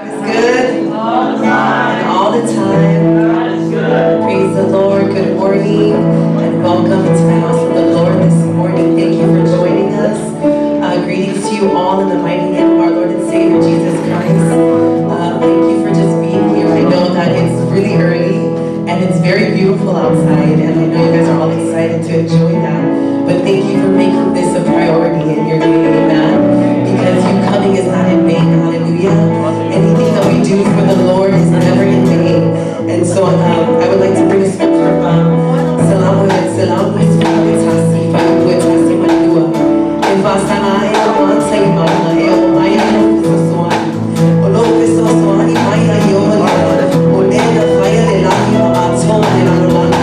God is good. All the time. And all the time. God is good. Praise the Lord. Good morning and welcome into the house of the Lord this morning. Thank you for joining us. Greetings to you all in the mighty name of our Lord and Savior Jesus Christ. Thank you for just being here. I know that it's really early and it's very beautiful outside, and I know you guys are all excited to enjoy that. But thank you for making this a priority in your day, amen. Because you coming is not in vain, hallelujah. Anything that we do for the Lord is never in vain. And so I would like to bring a scripture from Salamu Tasi Manua.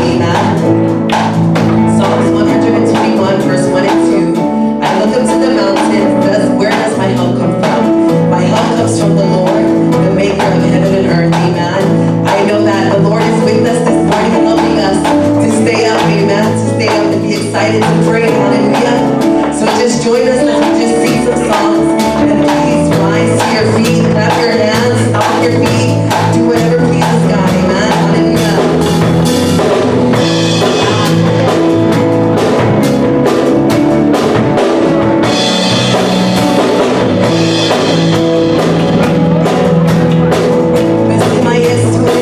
Amen. Psalms 121, verse 1 and 2. I look up to the mountains. Where does my help come from? My help comes from the Lord, the maker of heaven and earth. Amen. I know that the Lord is with us this morning, helping us to stay up. Amen. To stay up and be excited to pray. Hallelujah. So just join us as we just sing some songs. And please rise to your feet, clap your hands, stomp your feet, do whatever pleases God. Amen. Hallelujah. My yes to it.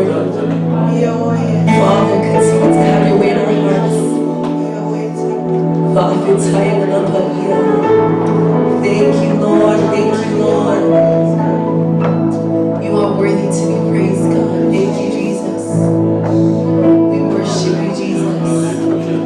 Lord. Father, continue to have your way in our hearts. Thank you, Lord. Thank you, Lord. You are worthy to be praised, God. Thank you, Jesus. We worship you, Jesus. Hallelujah.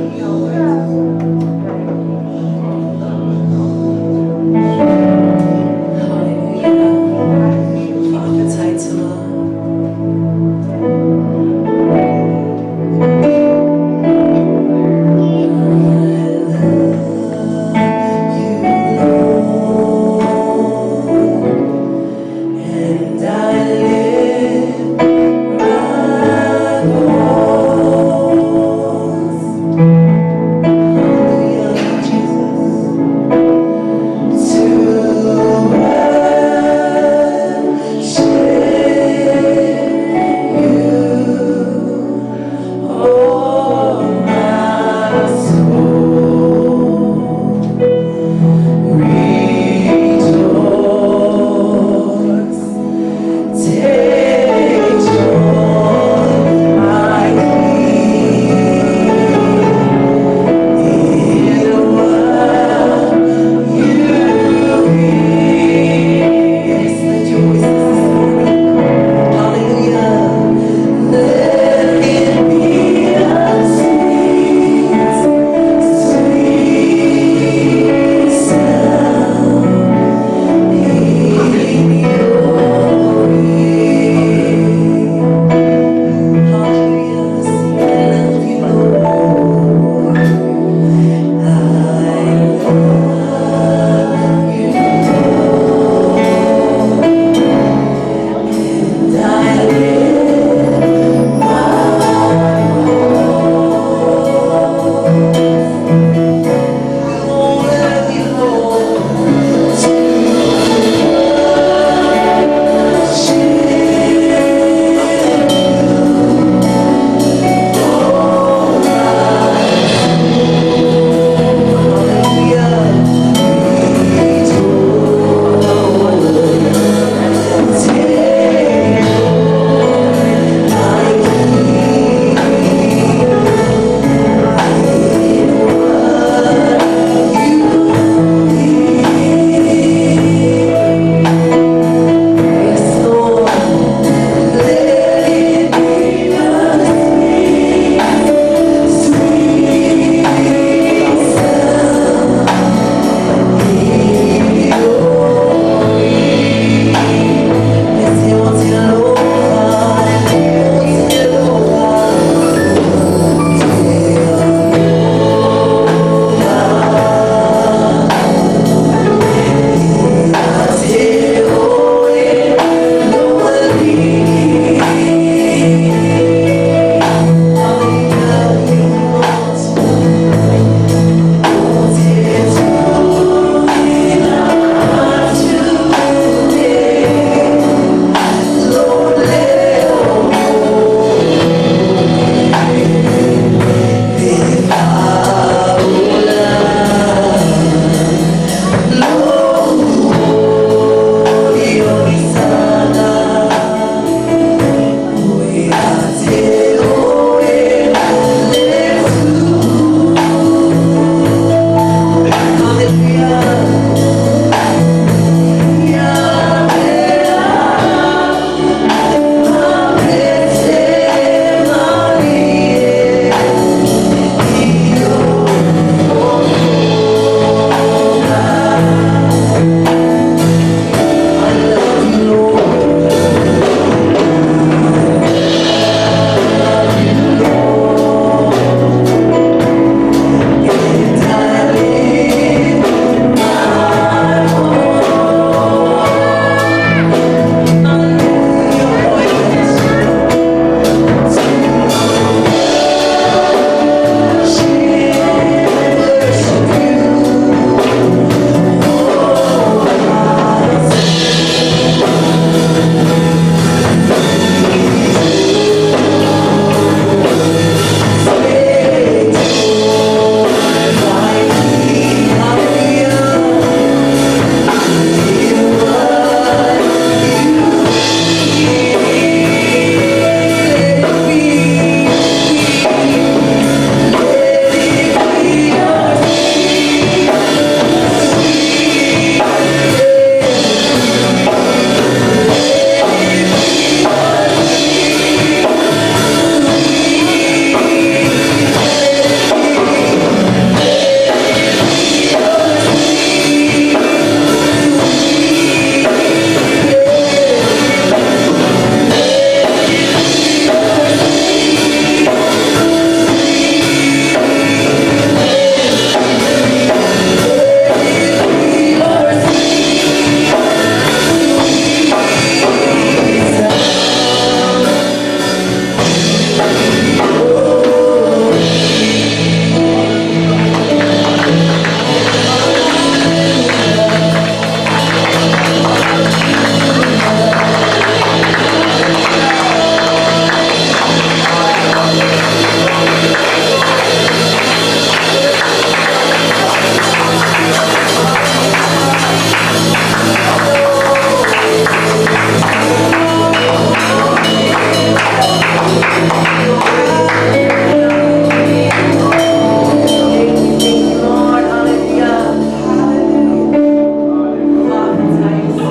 Thank you, Lord. Hallelujah. Thank you, Lord. Thank you, Lord.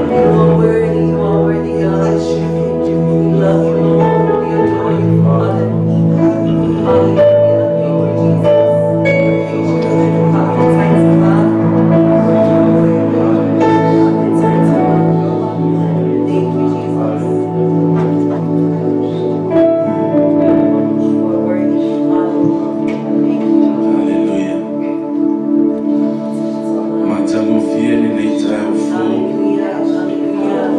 You are worthy. You are worthy, God. We love you, Lord. We adore you, Father. Hallelujah. Thank you, Jesus. Thank you, Jesus. You are worthy, Father. Thank you. Hallelujah. Matagofie lenei taeao fou. Hallelujah. Hallelujah.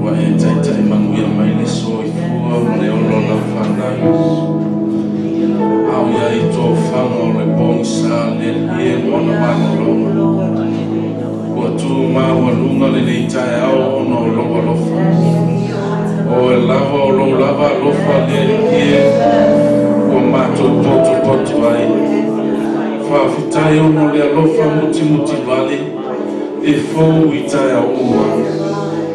Ua e taita'i manuia mai le soifua ma le ola o lau fanau. Ao ia i tofaga o le pogisā le alii e ma ona malologa. Ua tumaualuga lenei taeao ona o lou alofa. O e lava o lou lava alofa le alii e ua matou potopoto ai. Faafetai ona o le alofa mutimutivale e fou i taeao uma.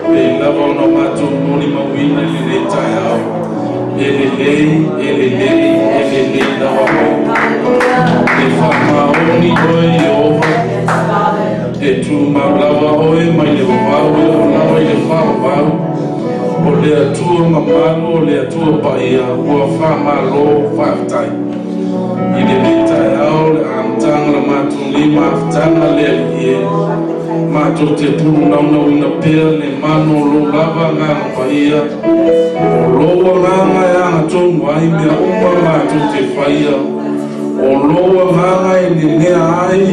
Pei lava ona matou molimauina i lenei taeao. E lelei, e lelei, e lelei lava oe. E faamaoni oe Ieova. E tumau lava oe mai le vavau e oo lava i le faavavau. O le Atua mamalu, o le Atua paia, ua faamalo faafetai. I lenei taeao le amataga o le matou nei mafutaga le Alii e, matou te pulunaunauina pea le manu o lou lava Agaga Paia, o lou Agaga e agatonu ai mea uma matou te faia, o lou Agaga e nenea ai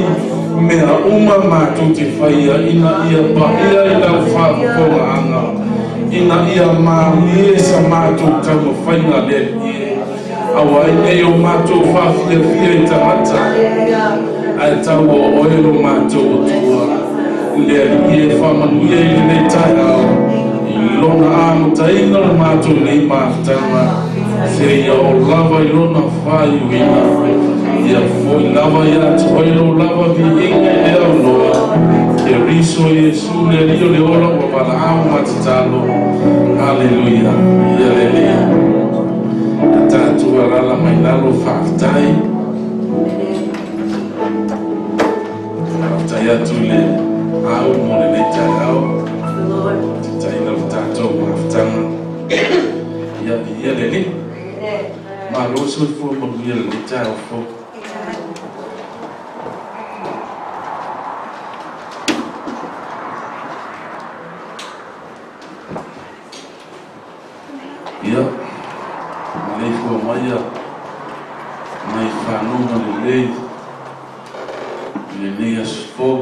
mea uma matou te faia, ina ia paia i lau faafofogaaga, ina ia malie sa matou taumafaiga le Alii e. Aua ai nei o matou faafiafia i tagata, ae tau o oe lo matou Atua. Le Alii e faamanuia i lenei taeao, i lona amataina o le matou nei mafutaga, seia oo lava i lona faaiuina. Ia fo'i lava ia te oe lou lava viiga i le aunoa, Keriso Iesu le Alii o le ola ua valaau ma tatalo. Haleluia. Ia lelei. Ia tatou alaala mai lalo faafetai. Faafetai atu i le au mo lenei taeao. Titaina le tatou mafutaga. Ia viia le Alii. Malo le soifua manuia i lenei taeao fou. Ia, maleifua mai ia nai fanuga lelei i lenei aso fou,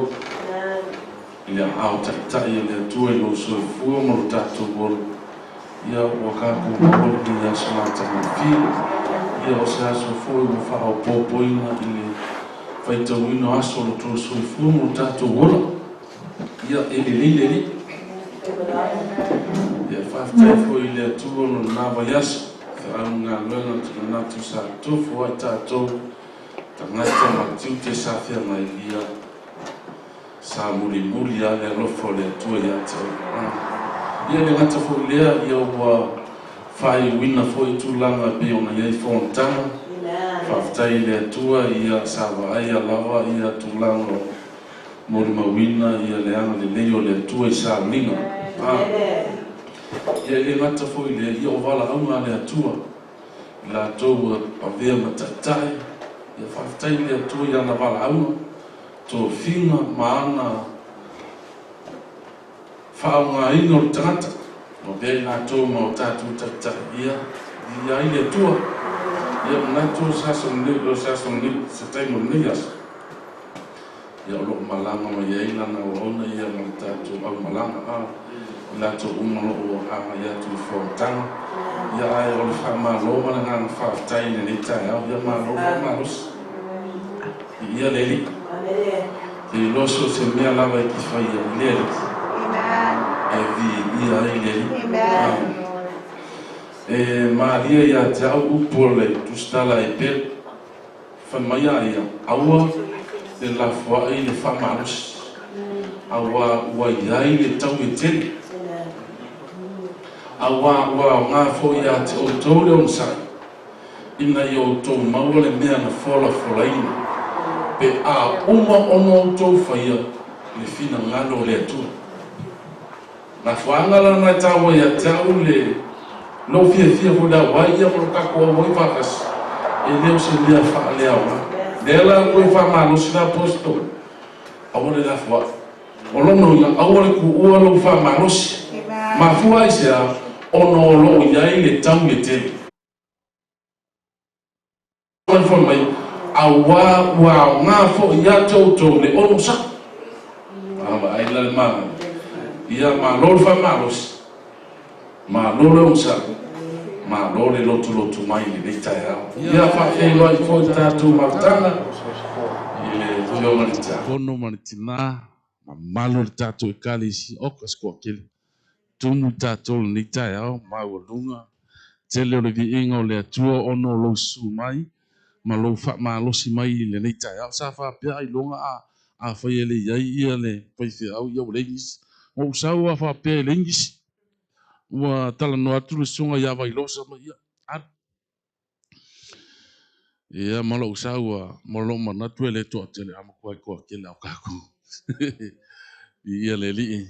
i le aao taitai o le Atua i lou soifua ma lo tatou ola. Ia, ua tatou maua lenei aso matagofie. Ia, o se aso foi ua faaopoopoina i le faitauina o aso o lo outou soifua ma lo tatou ola. Ia, e lelei le Alii. Ia, faafetai foi i le Atua ona o lena vaiaso, feau ma galuega ou te manatu sa tofu ai tatou tagata ma tiute sa feagai, ia, sa mulimuli lava le alofa o le Atua ia te oe. Ia, e le gata foi i lea, ia ua faaiuina foi tulaga e pei ona i ai fonotaga. Faafetai i le Atua, ia sa vaaia lava ia tulaga o molimauina ia le agalelei o le Atua i sauniga. Ia, e le gata foi i lea, ia o valaauga a le Atua i latou ua avea ma taitai. Ia faafetai i le Atua i ana valaauga, tofiga ma ana faaaogaina o le tagata. Ua avea i latou ma o tatou taitai, ia viia ai le Atua. Ia manatu o se aso lenei, o se aso lenei, se taimi o lenei aso. Ia o lo o malaga mai ai lana auauna ia ma le tatou aumalaga, a i latou uma o lo o agai atu i fonotaga. Ia ae o le faamalo ma le agaga faafetai i lenei taeao. Ia malo faamalosi. Viia le Alii. Te iloa so o se mea lava e te faia i le Alii, e viia ai le Alii. E malie ia te au upu o le tusitala e Pere. Fai mai a ia, aua Le lafoai le faamalosi auā ua i ai le taui e tele, auā ua aoga foi ia te outou le onosai, ina ia outou maua le mea na folafolaina, pe a uma ona outou faia le finagalo o le Atua. Mafuaaga la na e taua ia te au le lou fiafia foi le auai ia ma lo tatou auai faatasi, e le o se mea faaleaoga. Lea la toe faamalosi le Aposetolo, aua le lafoai. O lona uiga, aua le tuua lou faamalosi. Mafua aisea? Ona o lo o i ai le tau le tele. Fai mai, auā ua aoga foi ia te outou le onosai. A vaai la le manaia. Ia, malo le faamalosi, malo le onosai, malo le lotulotu mai i lenei taeao. Ia, faafeiloai foi le tatou mafutaga i le Afioga i le Tiakono ma le Tina, mamalu o le tatou Ekalesia, oka se toatele. Tumu tatou i lenei taeao maualuga tele o le viiga o le Atua ona o lou susu mai ma lou faamalosi mai i lenei taeao. Sa faapea ailoga a afai e le i ai ia le faifeau ia ua leai nisi. Ua ou sau a faapea e leai nisi. Ua talanoa atu le susuga ia Vailosa ma ia alu. Ia ma lou sau a ma lou manatu e le toatele a matua toatele a o tatou. Viia le Alii.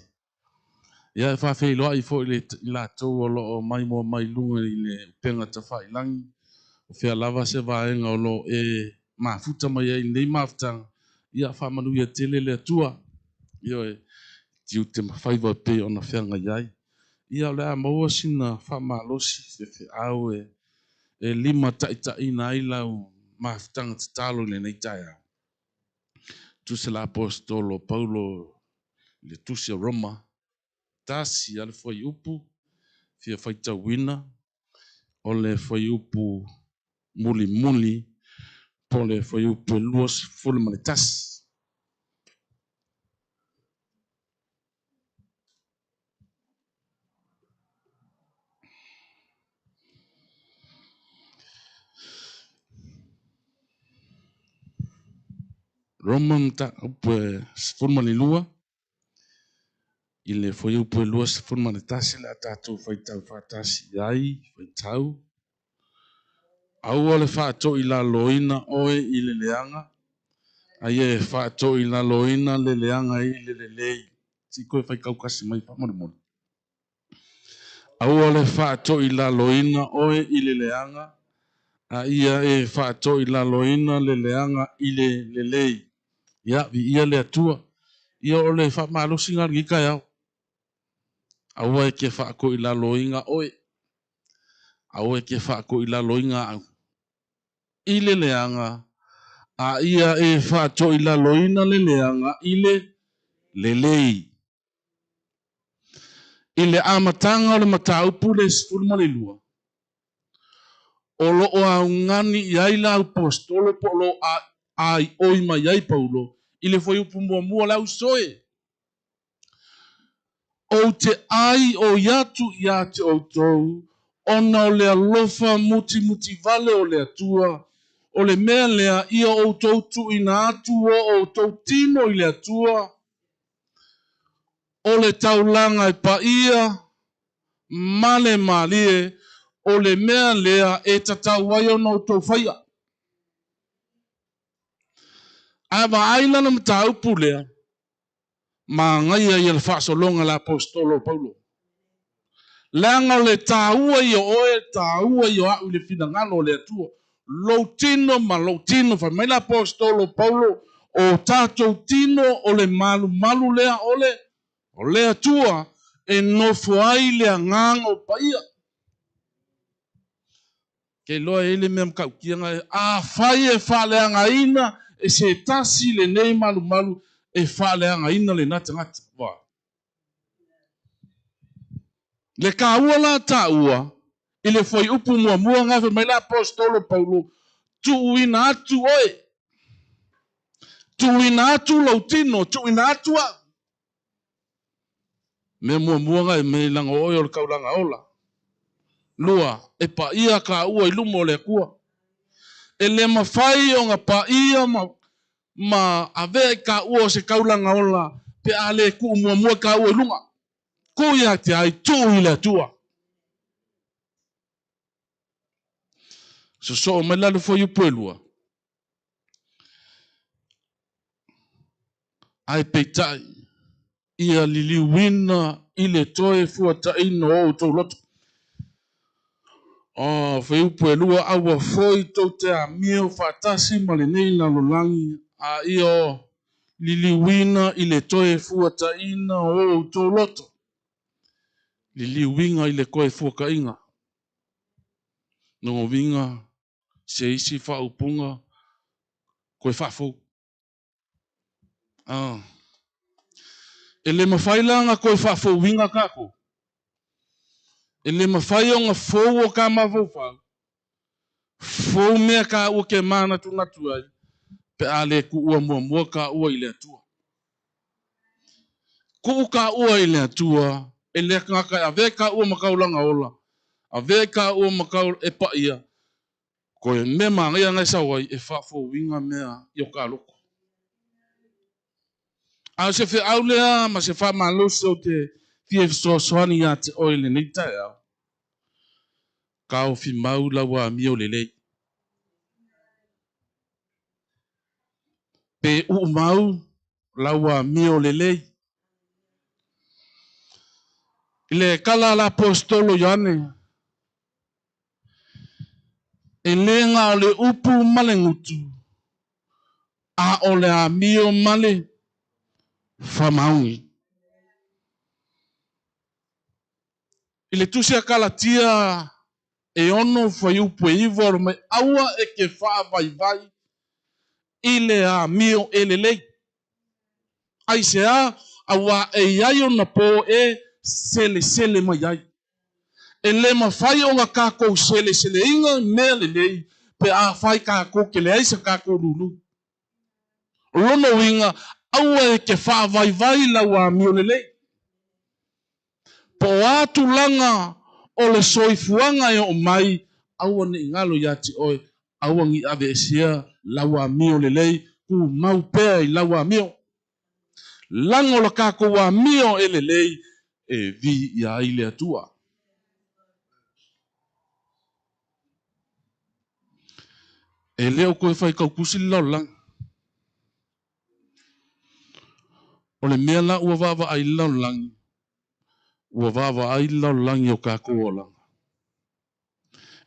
Ia e faafeiloai foi i latou o lo o maimoa mai luga i le upega tafailagi, o fea lava se vaega o lo o e mafuta mai ai i lenei mafutaga, ia faamanuia tele le Atua. Ioe, tiute ma faiva e pei ona feagai ai. Ia o le a maua sina faamalosi se feau e limataitaiina ai lau mafutaga tatalo i lenei taeao. Tusi a le Aposetolo Paulo i le Tusi a Roma, tasi a le fuaiupu fia faitauina, o le fuaiupu mulimuli po o le fuaiupu e 21. Roma mataupu e 12 i le fuaiupu e 21 le a tatou faitau faatasi i ai, faitau. Aua le faatoilaloina oe i le leaga, a ia e faatoilaloina le leaga i le lelei. Se i toe faitau tasi mai faamolemole. Aua le faatoilaloina oe i le leaga, a ia e faatoilaloina le leaga i le lelei. Ia, viia le Atua. Ia o le faamalosiga lenei taeao. Aua e te faatoilaloina oe. Aua e te faatoilaloina au i le leaga, a ia e faatoilaloina le leaga i le lelei. I le amataga o le mataupu le 12, o lo o augani i ai le aupostolo po o lo o aioi mai ai Paulo i le fuaiupu muamua le ausoe. Ou te aioi atu ia te outou ona o le alofa mutimutivale o le Atua, o le mea lea ia outou tuuina atu o outou tino i le Atua, o le taulaga e paia ma le malie, o le mea lea e tatau ai ona outou faia. A vaai la le mataupu lea, manaia ia le faasologa a le Aposetolo o Paulo. Leaga o le taua ia o oe, taua ia o au i le finagalo o le Atua. Lou tino ma lou tino, fai mai le Aposetolo o Paulo, o tatou tino o le malumalu lea o le o le Atua e nofo ai le agaga o paia. Ke iloa e i le mea matautia afai e faaleagaina e se tasi lenei malumalu, e faaleagaina lena tagata. Wa. Le kaua la taua i le fuaiupu muamua nga fai mai le Aposetolo Paulo, tuuina atu oe, tuuina atu lou tino, tuuina atu au. Mea muamua nga e mei laga oe o le taulaga ola. Lua, e paia kaua i luma o le Atua. E le mafai ona paia ma ma avea i kaua o se kaulaga ola pe a le kuu muamua kaua i luga. Kuu ia te ai, tuu i le Atua. Sosoo mai la le fuaiupu e 2. Ae peitai, ia liliuina i le toe fuataina o outou loto. O fuaiupu e 2, aua foi tou te amio faatasi ma lenei lalolagi, a ia liliuina i le toe fuataina o outou loto. Liliuina i le toe fuataina. Nogovinga se isi faaupuga koe faafou. E le mafai la nga koe faafouina kākou. E le mafai o nga fou o ka mafaufau. Fou mea ka ua ke mana tu natu ai. Pe a le ku ua muamua ka ua i le Atua. Ku ka ua i le Atua. E le ngaka ave ka ua makaulanga ola. Ave ka ua makau e paia. Koe mea maangai ngai sawai e faafouina mea i o ka loko. A se feau lea ma se faamalosi o te fia fesoasoani ia te oe lenei taeao. Kaofi mau lau amio lelei. Pe uumau lau amio lelei. I le kala la apostolo Ioane, e le nga o le upu ma le gutu, a o le amio ma le faamaoni. I le tusi a Kalatia e 6 fuaiupu e 9 o mai aua e ke faavaivai i le amio e lelei. Ai se a, aua e iai ona po e selesele mai ai. E le mafai o nga kākou seleseleinga mea lelei pe a fai kākou ke leai se kākou lulu. Lono winga, aua e ke faavaivai lau amio lelei. Po o a tulaga o le soifuaga e oo mai, aua ne i galo ia te oe, aua ni aveesea lau amio lelei, tumau pea i lau amio. Lago la kākou amio e lelei, e vi ia ai le Atua. E leo koe whai kaukusi le lalolagi. O le mea la ua vaavaai le lalolagi, ua vaavaai le lalolagi o kākou olaga.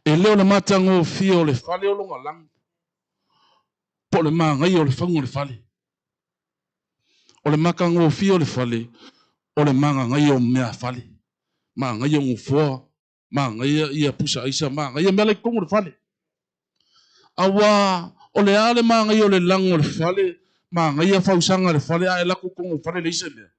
E leo le matagofie o le fale o longa lagi, po o le magaia o le fauga o le fale. O le matagofie o le fale, o le magagaia o mea fale. Magaia o ngufoa, magaia ia pusa aisa, magaia mea lai totonu o le fale. Aua o le a le magaia o le lago o le fale, magaia fausaga le fale, a e lako totonu o le fale le isi mea.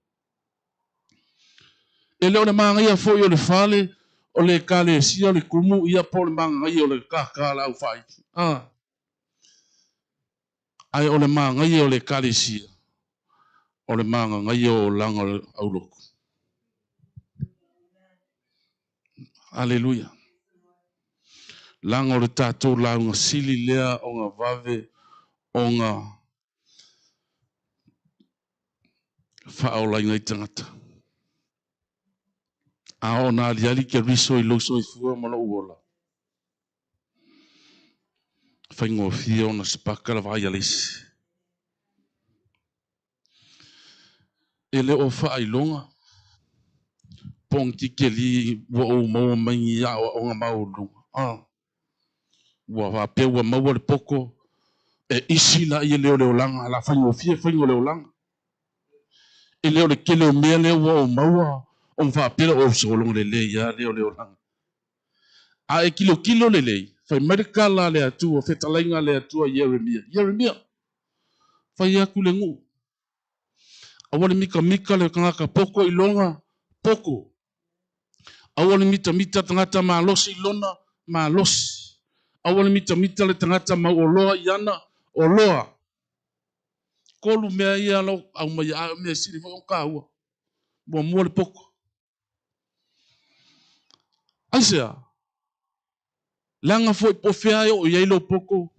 E le o le magaia foi o le fale, o le ekalesia o le kumu, ia po o le magaia o le kākā la au whaiti. Ai o le magaia o le ekalesia, o le magagaia o olaga o le auloko. Aleluia. Laga o le tātou lauga sili lea o ngā vave o ngā whaolainga i tangata. A o nā aliali ke riso i lauso i fua ma lo uola. Whaingoa fia o na spaka la vai alisi. E le o whailonga. Pong tikeli ua o maua mai ia o ngā maulunga. Ua whapea ua maua le poko. E isi la ia leo leo langa. La whaingoa fia whaingoa leo langa. E leo le kele o mea leo ua o maua. O mwhapea o solongo le le ia leo leo langa. A e kilo kilo le lei. Whai marika la le atua. Whetalainga le atua Jeremia. Jeremia. Whai aku le ngu. Awa le mika mika le kangaka poko i longa. Poko. Awa le mita mita tangata malosi i lona. Malosi. Awa le mita mita le tangata mau oloa i ana. Oloa. Kolu mea ia lau au mai a mea sili fo ka ua. Mua mua le poko. Aisea. Langa foi po fea o iai lo poko.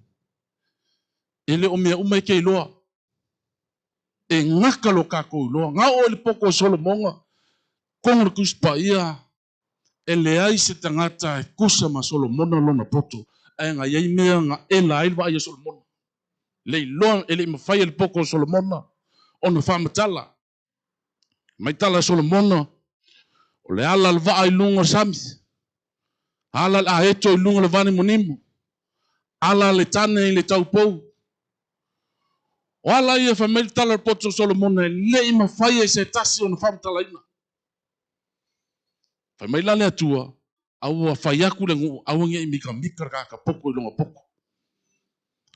E le o mea uma e ke iloa. E gaka lo kākou iloa. Gao oe i le poko o Solomoga, kogo le Tusi Paia, e leai se tagata e tusa ma Solomona lona poto, ae na i ai mea na ela ai le vaai a Solomona. Le iloa e le i mafai e le poto o Solomona ona faamatala. Mai tala e Solomona, o le ala le vaa i luga o le sami, ala le aeto i luga o le vanimonimo, ala le tane i le taupou. O ala ia fai mai le tala o le poto o Solomona e le i mafai e se tasi ona faamatalaina. Fai mai la le Atua, aua fai aku le nuu, aua ne i mikamika le tagata poto i lona poto.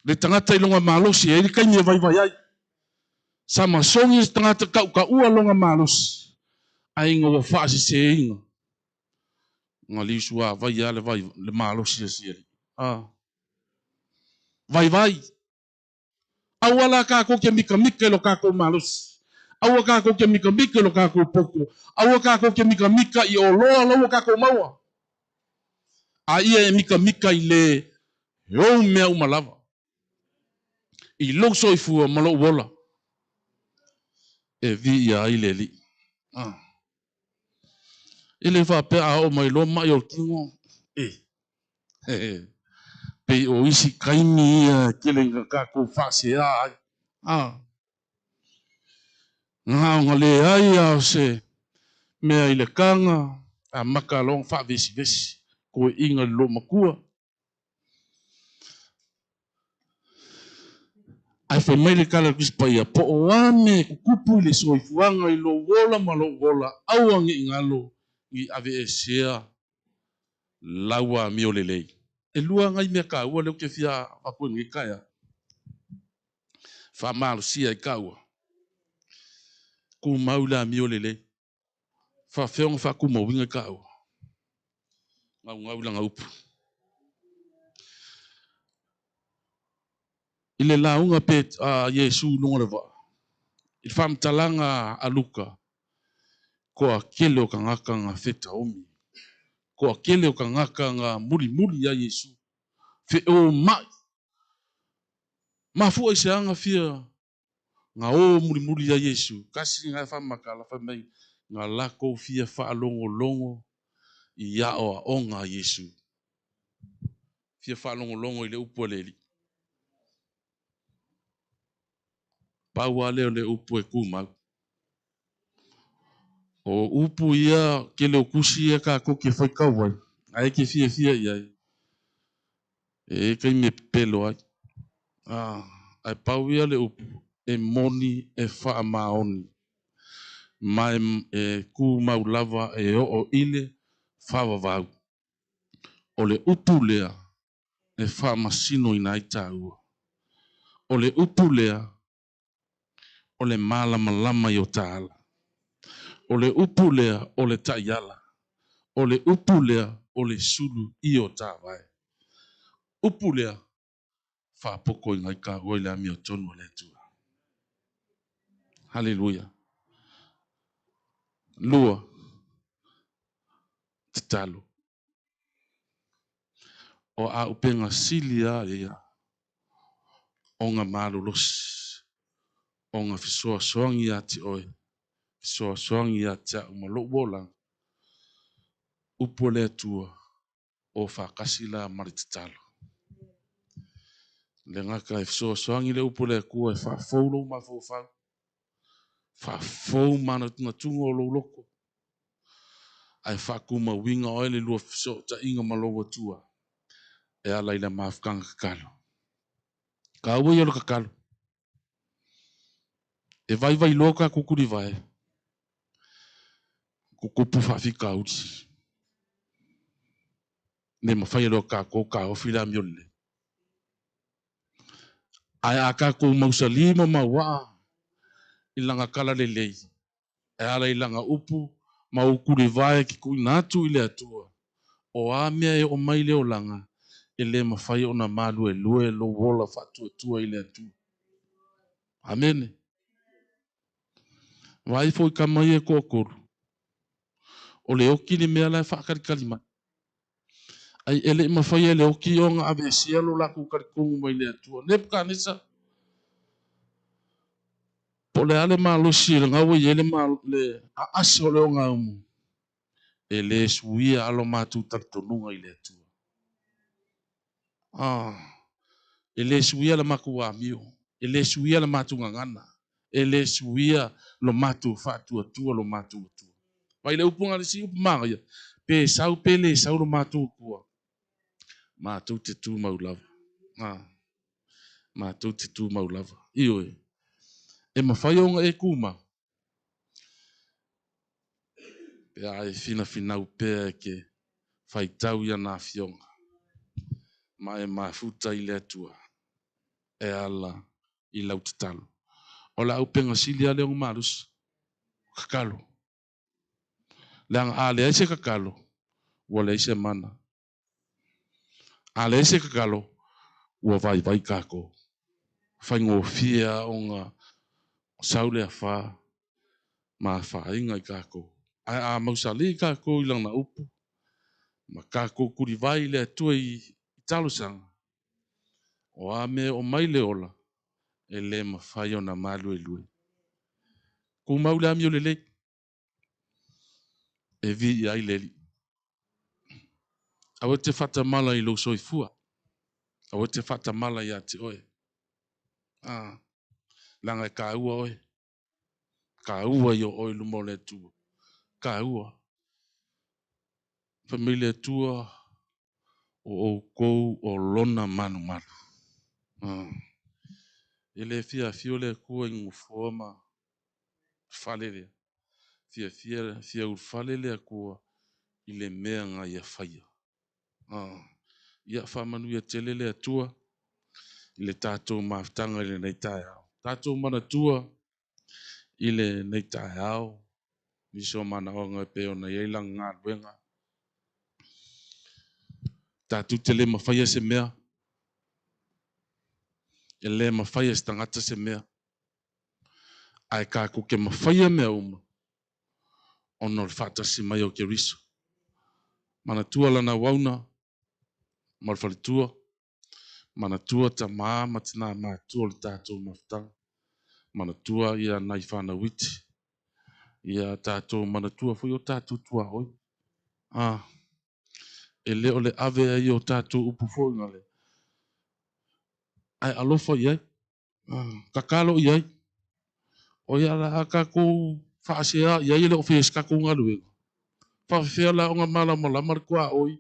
Le tagata i lona malosi, e i ai le taimi e vaivai ai. Sa masogi se tagata tautaua lona malosi, ai ina ua faaseseina. Na liusuavai lava le, vai, le malosi a si alii. Ah. Vaivai. Aua la kākou ke mikamika i lo kākou malosi. Aua kākou ke mikamika i lo kākou poto. Aua kākou ke mikamika i oloa la ua kākou maua. A ia e mikamika i le ou mea uma lava. I lou soifua ma lou ola. E viia ai le Alii. Ah. E le faapea a oo mai loa maʻi o le tino, e, he, pei o isi taimi ia e tele ina tatou faasea ai. A, na ona leai a o se mea i le taga, amata loa ona faavesivesi, toeaiina i le loomatua. Ae fai mai le tala a le Tusi Paia, Po o a mea e tutupu i le soifuaga i lou ola ma lou ola, aua ne i galo, ne i aveesea lau amio lelei. E lua nai mea taua lea ou te fia avatu ai i lenei taeao, faamalosia ai taua, tumau i le amio lelei. Faafefea ona faatumauina i taua? Gaugau i lana upu. I le lauga pe a Iesu i luga o le vaa, i le faamatalaga a Luka, toatele o tagata na fetaomi, toatele o tagata na mulimuli ia Iesu, feomai. Mafua i se aga fia Nga o mulimuli ia Iesu, kasi nga e faamakala fai mai nga lakou fia faalogologo i aoaoga a Iesu. Fia faalogologo i le upu a le Alii. Pau a lea o le upu e tumau. O upu ia, tele o tusi ia tatou te faitau ai, ae te fiafia i ai, E i ai taimi e pepelo ai. Ae pau ia le upu, e moni, e faamaoni, ma e tumau lava e oo i le faavavau. O le upu lea e faamasinoina ai taua. O le upu lea o le malamalama i o ta ala. O le upu lea o le taiala. O le upu lea o le sulu i o ta vae. Upu lea faapokoina ai taua i le amiotonu a le Atua. Haleluia. Lua, tatalo. O auupega sili lava ia ona malolosi, ona fesoasoani ia te oe, fesoasoani ia te au ma lou olaga, upu a le Atua, o faatasi la ma le tatalo. Le gata e fesoasoani le upu a le Atua e faafou lou mafaufau, faafou manatunatuga o lou loto, ae faatumauina oe le lua fesootaiga ma lou Atua e ala i le mafutaga tatalo. Taua ia o le tatalo. E vaivai loa tatou tulivae, tutupu faafitauli. Le mafai e loa tatou taofi le amio lelei. Ae a tatou mausali ma mauaa i lana tala lelei, e ala i lana upu ma ou tulivae ke tuuina atu i le Atua, o a mea e oo mai i le olaga, e le mafai ona maluelue lou ola faatuatua i le Atua. Amene. Vaai foi tama ia e toatolu, o le oki le mea la e faakalitali mai. Ai e le i mafai e le oki ona aveesea lo latou talitonu mai le Atua. Nebukanesa. Po o le a le malosi i le gaua i ai le le aasi o le ogaumu, e le suia alo matou talitonuga i le Atua. Ah, e le suia le matou amio, e le suia le matou gagana, e le suia lo matou faatuatua lo matou Atua. Vai le upu le si upu magaia, pe sau pe le sau lo matou Atua, matou te tumau lava. Ah, matou te tumau lava. Ioe, e mafai ona e kumau, pe a e finafinau pea e ke faitau ia na afioga, ma e mafuta i le Atua, e ala i lau tatalo. O le aupenga sili a lea o malosi, kakalo. Leaga a leai se kakalo, ua leai se mana. A leai se kakalo, ua vaivai kākou. Faigofie ona sau le afa ma afaina i kākou. Ae a mausali kākou i lana upu, ma kākou kulivai i le Atua i talosaga, o a mea o mai le ola, e le mafai ona maluelue. Kumau le amio lelei, e vi i ai le Alii. Aua te faatamala i lou soifua, aua te faatamala ia te oe. Ah, leaga e kāua oe, kāua i o oe i luma o le Atua, kāua. Fai mai le Atua, o outou o lona malumalu. Ah. E le fiafia le Atua i nofoa ma fale lea. Fiafia, fia ulufale le Atua i le mea na ia faia. Ah. Ia faamanuia tele le Atua i le tatou mafutaga i lenei taeao. Tatou manatua i lenei taeao, nisi o manaoga e pei ona i ai lana galuega. Tatou te le mafaia se mea, e le mafaia se tagata se mea, ae kākou ke mafaia mea uma, ona o le faatasi mai o Keriso. Manatua lana auauna ma le faletua, manatua tamā ma tinā matua o le tatou mafutaga, manatua ia nai whanau iti, ia tatou manatua foi o tatou tuaoi. Ah, e le o le ave ai o tatou upu foi ngale. Ae alofa i ai, kakalo i ai. O ia la a kākou faasea i ai e le o faia se kākou galuega. Faafefea la ona malamalama le tuaoi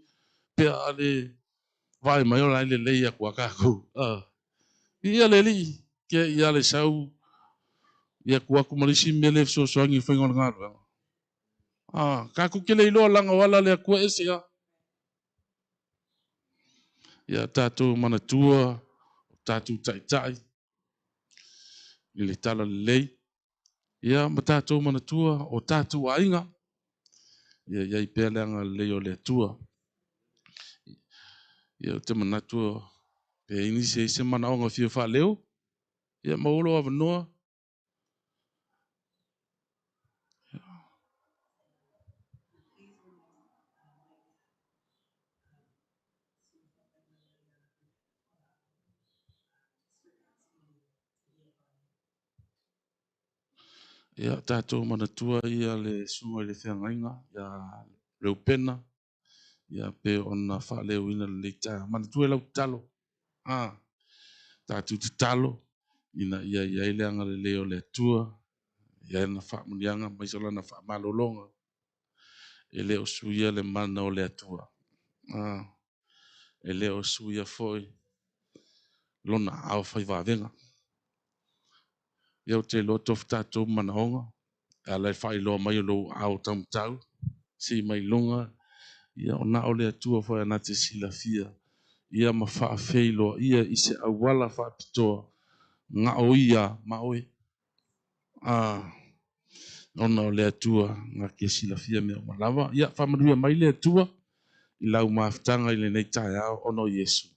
pe a le vaai mai o la e lelei atu a kākou. Ah. Ia le Alii, ke ia le sau ia tu atu ma le isi mea le fesoasoani i le faiga o le galuega. Ah, kākou ke le iloa laga o ala le Atua ese a. Ia tatou manatua, o tatou taitai i le tala lelei. Ia ma tatou manatua o tatou aiga. Ia iai pea le agalelei o le Atua. Ia ou te manatua pe i ai nisi e i ai se manaoga fia faaleo, ia maua lou avanoa. Ia tatou manatua ia le susuga i le feagaiga ia Reupena, ia pe ona faaleoina lenei taeao. Manatua e lau tatalo, ah, tatou tatalo ina ia i ai le agalelei o le Atua, ia na faamuniaga mai so lana faamalologa, e le o suia le mana o le Atua. Ah, e le o suia foi lona ao fai vavega. Ia ou te iloa tofu tatou manaoga, e ala i le faailoa mai o lou ao taumatau, si mai luga, ia o na o le Atua foi ana te silafia, ia ma faafeiloa ia i se auala faapitoa, nga o ia ma oe. Ah, ona o le Atua nga ke silafia mea uma lava. Ia faamanuia mai le Atua i lau mafutaga i lenei taeao ona o Iesu.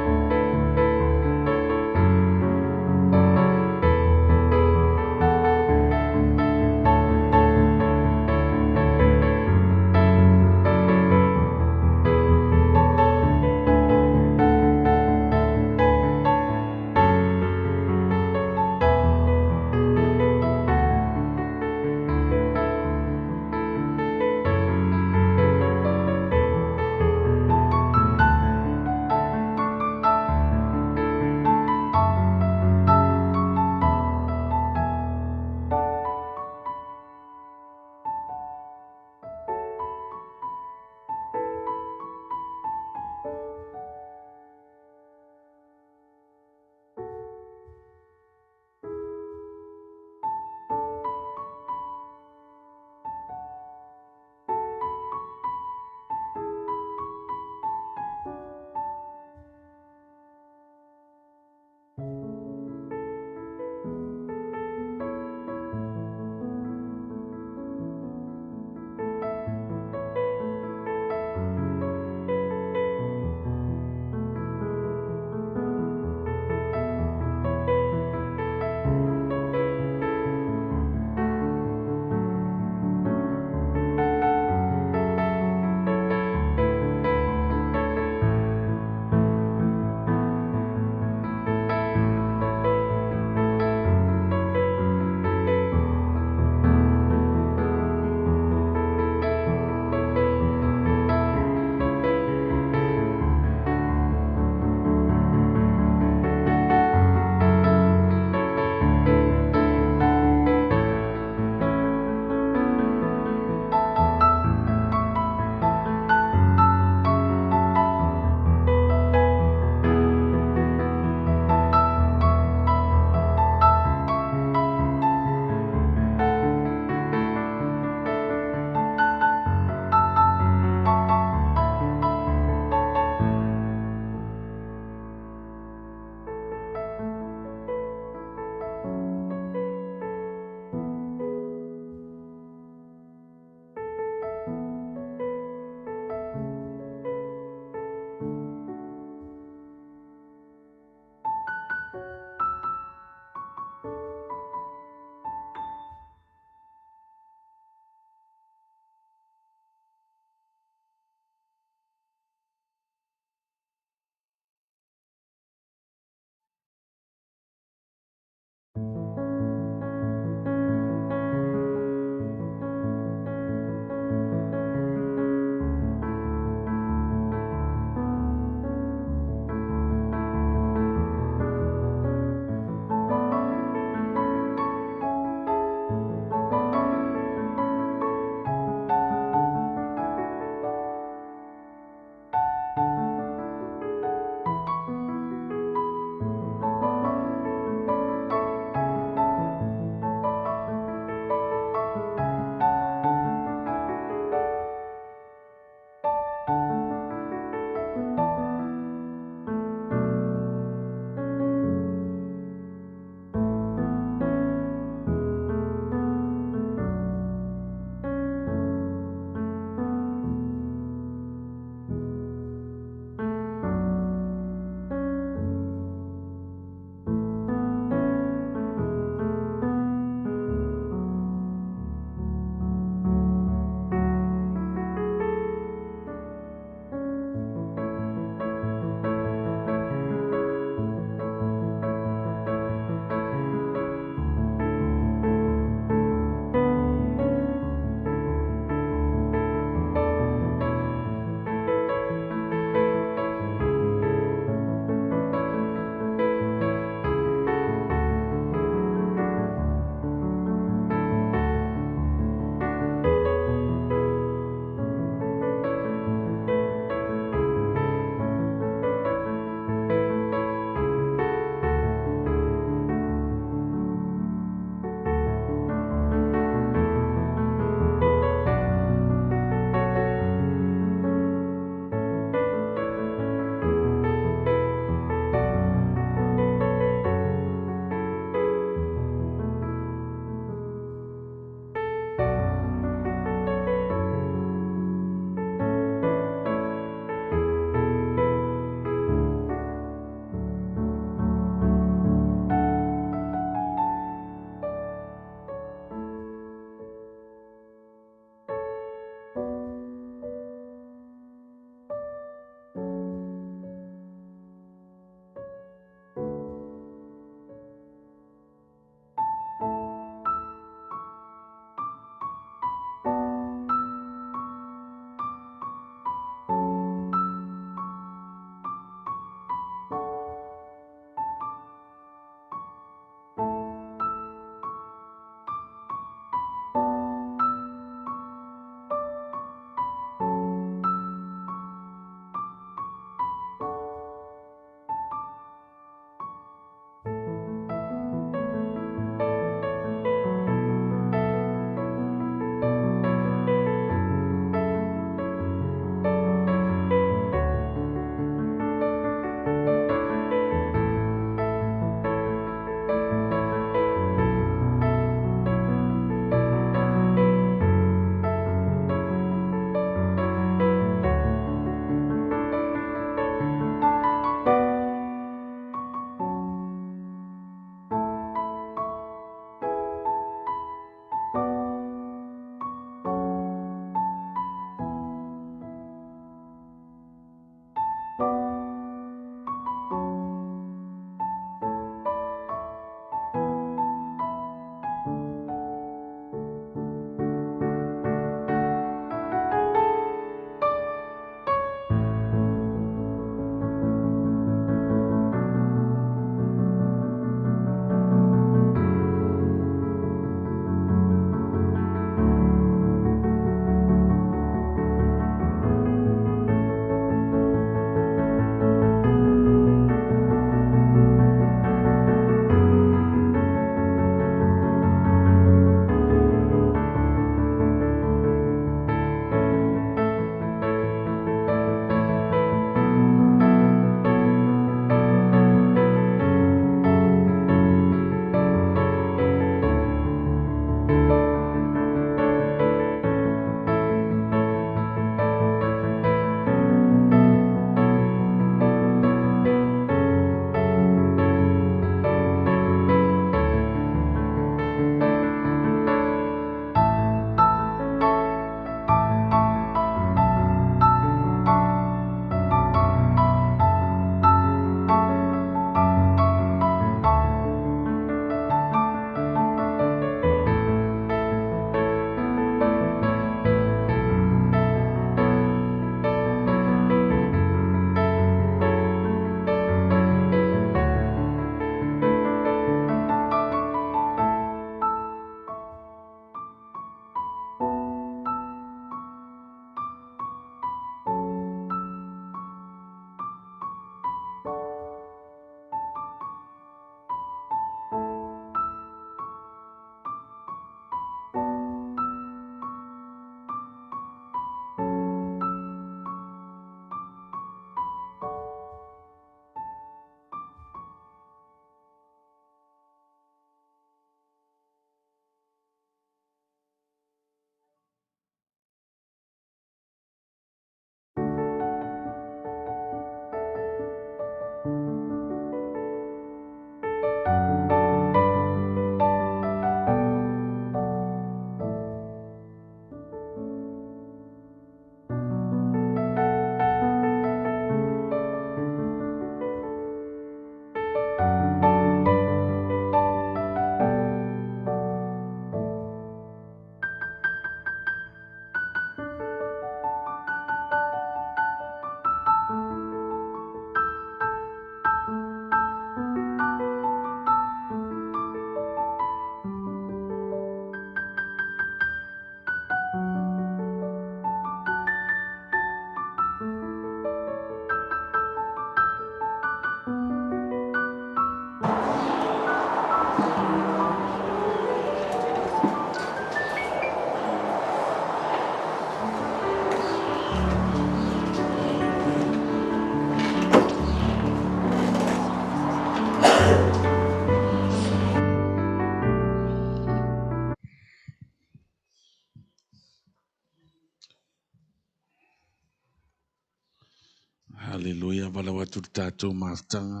Haleluia, valaau atu i le tatou mafutaga,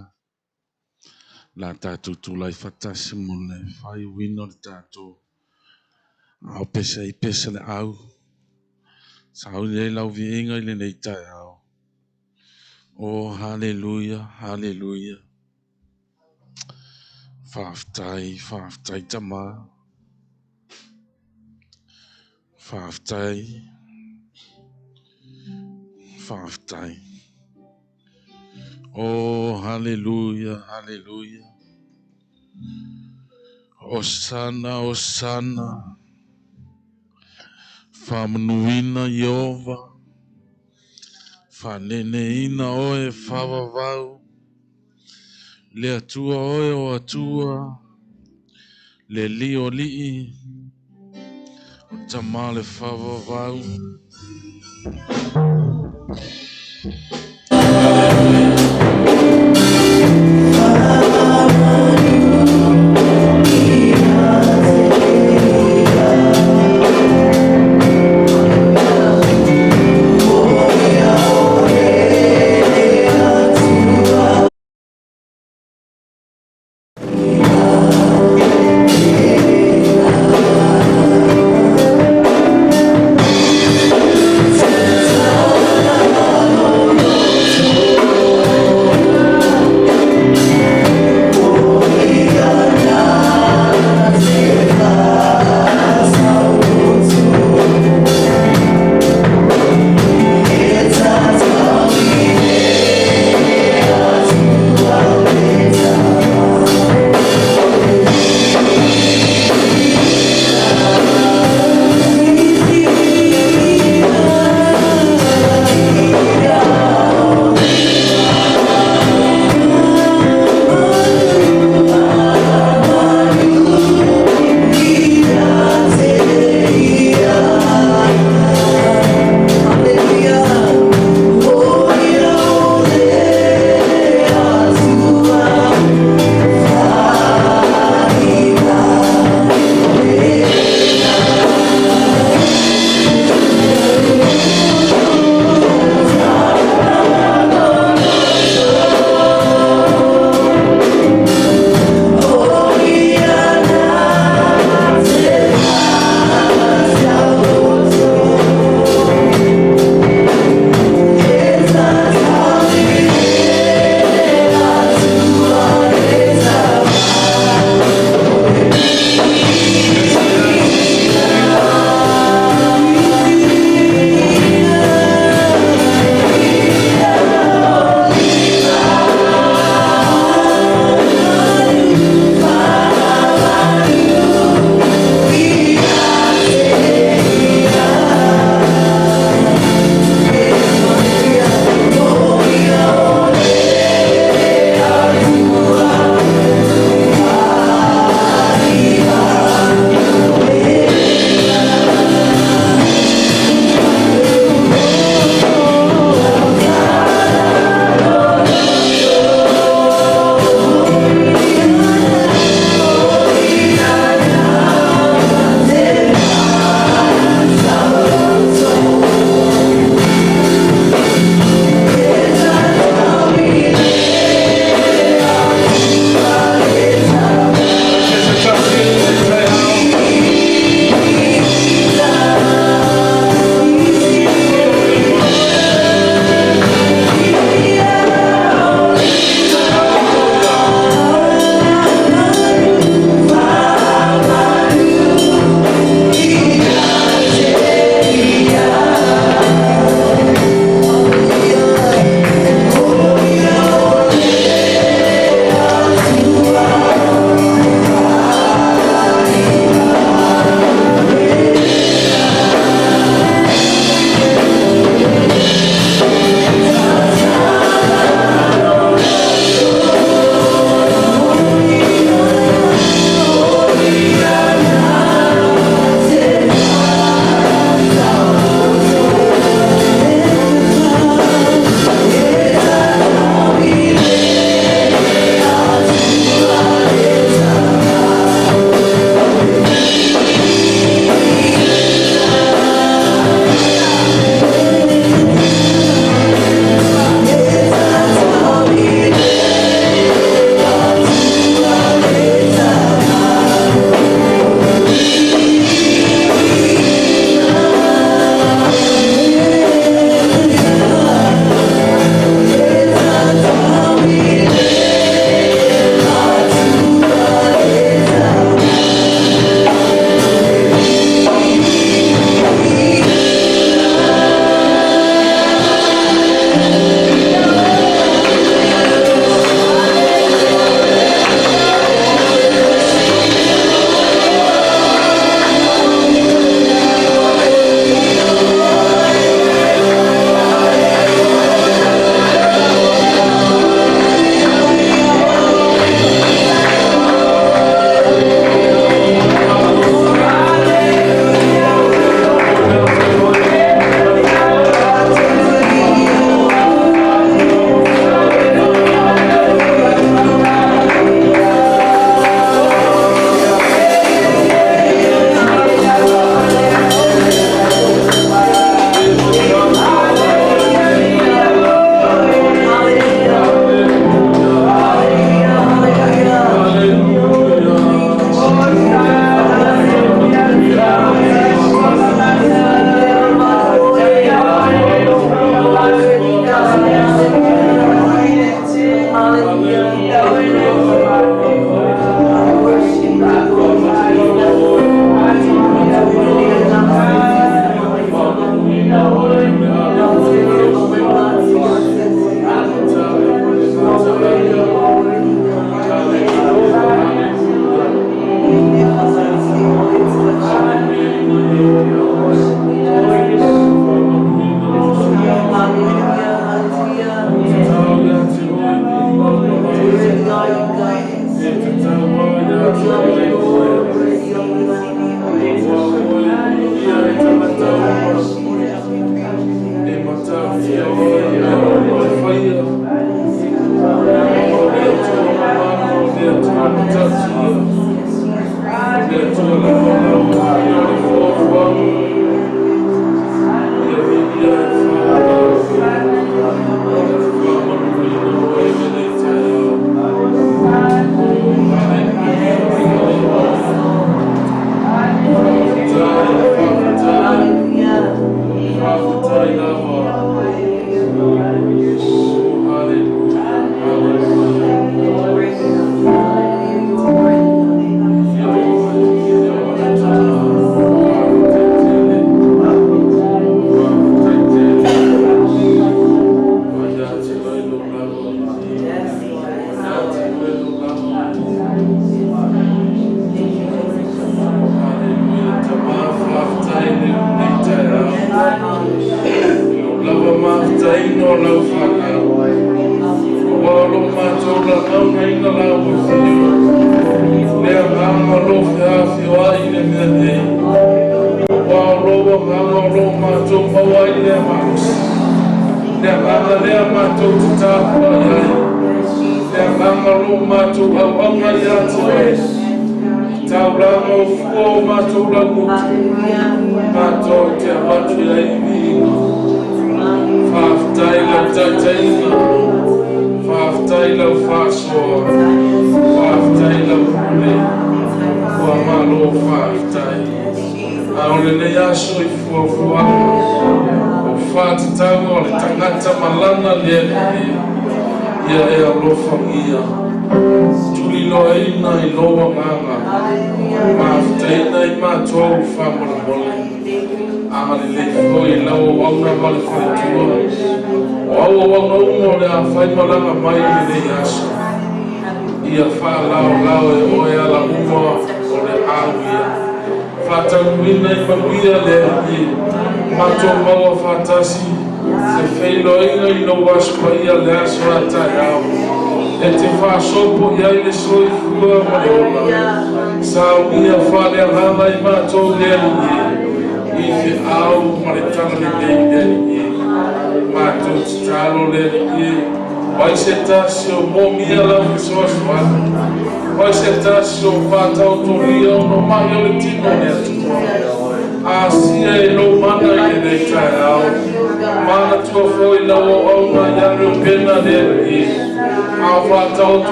la tatou tulai faatasi mo le faaiuina o le tatou ao pese ai pese le au. Sauni ai lau viiga i lenei taeao. Oh, haleluia, haleluia. Faafetai, faafetai tama. Faafetai, faafetai. Oh, haleluia, haleluia. Osana, Osana. Faamanuina Ieova. Faaneneina oe faavavau. Le Atua oe o Atua. Le Alii o alii. O Tama le faavavau.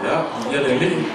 Ia, ia le alii.